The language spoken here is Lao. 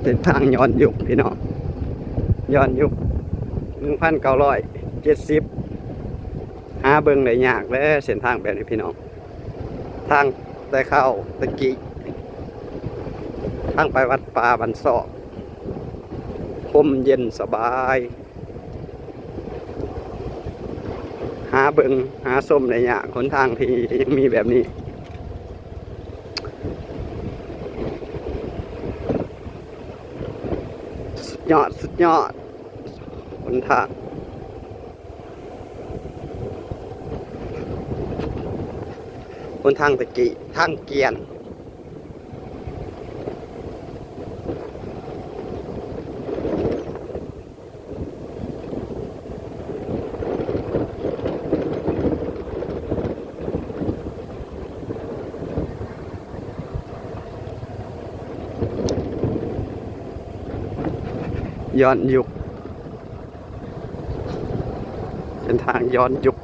ເສັ້ນທາງຍ້ອນຍຸກພີ່ນ້ອງ ຍ້ອນຍຸກ ໜຶ່ງພັນເກົ້າຮ້ອຍເຈັດສິບ ຫາເບິ່ງໄດ້ຍາກເດ້ເສັ້ນທາງແບບນີ້ພີ່ນ້ອງ. ທາງແຕ່ຄາວແຕ່ກີ້ ທາງໄປວັດປ່າບ້ານຊອກ ຮົ່ມເຢັນສະບາຍ. ຫາເບິ່ງຫາຊົມໄດ້ຍາກ ຫົນທາງທີ່ຍັງມີແບບນີ້ ສຸດຍອດ ສຸດຍອດ ຫົນທາງ ຫົນທາງແຕ່ກີ້ ທາງກຽນ. ຍ້ອນຍຸກ ເສັ້ນທາງຍ້ອນຍຸກ.